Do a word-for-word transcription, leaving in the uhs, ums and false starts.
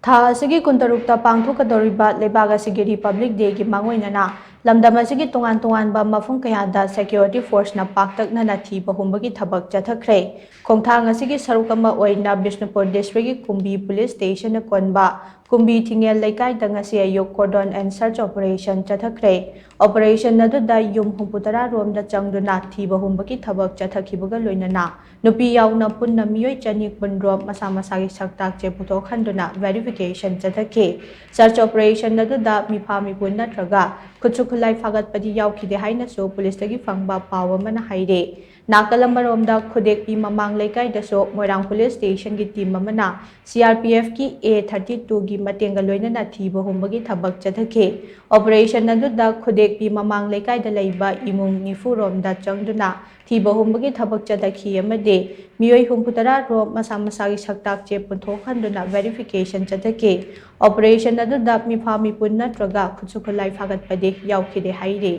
ꯊꯥ ꯑꯁꯤꯒꯤ ꯀꯨꯟꯇꯔꯨꯛꯇ ꯄꯥꯡꯊꯣꯛꯀꯗꯧꯔꯤꯕ ꯂꯩꯕꯥꯛ ꯑꯁꯤꯒꯤ Republic Day ꯒꯤ ꯃꯥꯡꯑꯣꯏꯅꯅ ꯂꯝꯗꯝ ꯑꯁꯤꯒꯤ ꯇꯣꯉꯥꯟ ꯇꯣꯉꯥꯟꯕ ꯃꯐꯝ ꯀꯌꯥꯗ security force ꯅ ꯄꯥꯛꯇꯛꯅꯅ ꯊꯤꯕ ꯍꯨꯝꯕꯒꯤ ꯊꯕꯛ ꯆꯠꯊꯈ꯭ꯔꯦ꯫ ꯈꯣꯡꯊꯥꯡ ꯑꯁꯤꯒꯤ ꯁꯔꯨꯛ ꯑꯃ ꯑꯣꯏꯅ ꯕꯤꯁꯅꯨꯄꯨꯔ district ꯀꯤ ꯀꯨꯝꯕꯤ police station ꯅ ꯀꯣꯟꯕ ꯀꯨꯝꯕꯤ ꯊꯤꯡꯉꯦꯜ ꯂꯩꯀꯥꯏꯗ ꯉꯁꯤ ꯑꯌꯨꯛ cordon and search operation ꯆꯠꯊꯈ꯭ꯔꯦ꯫ Operation ꯑꯗꯨꯗ ꯌꯨꯝ ꯍꯨꯝꯐꯨꯇꯔꯥ ꯔꯣꯝꯗ ꯆꯪꯗꯨꯅ ꯊꯤꯕ ꯍꯨꯝꯕꯒꯤ ꯊꯕꯛ ꯆꯠꯊꯈꯤꯕꯒ ꯂꯣꯏꯅꯅ ꯅꯨꯄꯤ ꯌꯥꯎꯅ ꯄꯨꯟꯅ ꯃꯤꯑꯣꯏ ꯆꯅꯤ ꯀꯨꯟ ꯔꯣꯝ ꯃꯁꯥ ꯃꯁꯥꯒꯤ ꯁꯛꯇꯥꯛ ꯆꯦ ꯄꯨꯊꯣꯛꯍꯟꯗꯨꯅ verification ꯆꯠꯊꯈꯤ꯫ Search operation ꯑꯗꯨꯗ ꯃꯤꯐꯥ ꯃꯤꯄꯨꯟ ꯅꯠꯇ꯭ꯔꯒ ꯈꯨꯠꯁꯨ ꯈꯨꯠꯂꯥꯏ ꯐꯥꯒꯠꯄꯗꯤ ꯌꯥꯎꯈꯤꯗꯦ ꯍꯥꯏꯅꯁꯨ police ꯇꯒꯤ ꯐꯪꯕ ꯄꯥꯎ ꯑꯃꯅ ꯍꯥꯏꯔꯤ꯫ ꯅꯥꯀꯜ ꯑꯃꯔꯣꯝꯗ ꯈꯨꯗꯦꯛꯄꯤ ꯃꯃꯥꯡ ꯂꯩꯀꯥꯏꯗꯁꯨ ꯃꯣꯏꯔꯥꯡ police station ꯒꯤ team ꯑꯃꯅ C R P F ꯀꯤ A thirty two ꯒꯤ ꯃꯇꯦꯡꯒ ꯂꯣꯏꯅꯅ ꯊꯤꯕ ꯍꯨꯝꯕꯒꯤ ꯊꯕꯛ ꯆꯠꯊꯈꯤ꯫ Operation ꯑꯗꯨꯗ ꯈꯨꯗꯦꯛꯄꯤ ꯃꯃꯥꯡ ꯂꯩꯀꯥꯏꯗ ꯂꯩꯕ ꯏꯃꯨꯡ ꯅꯤꯐꯨ ꯔꯣꯝꯗ ꯆꯪꯗꯨꯅ ꯊꯤꯕ ꯍꯨꯝꯕꯒꯤ ꯊꯕꯛ ꯆꯠꯊꯈꯤ ꯑꯃꯗꯤ ꯃꯤꯑꯣꯏ ꯍꯨꯝꯐꯨꯇꯔꯥ ꯔꯣꯝ ꯃꯁꯥ ꯃꯁꯥꯒꯤ ꯁꯛꯇꯥꯛ ꯆꯦ ꯄꯨꯊꯣꯛꯍꯟꯗꯨꯅ verification ꯆꯠꯊꯈꯤ꯫ Operation ꯑꯗꯨꯗ ꯃꯤꯐꯥ ꯃꯤꯄꯨꯟ ꯅꯠꯇ꯭ꯔꯒ ꯈꯨꯠꯁꯨ ꯈꯨꯠꯂꯥꯏ ꯐꯥꯒꯠꯄꯗꯤ ꯌꯥꯎꯈꯤꯗꯦ ꯍꯥꯏꯔꯤ꯫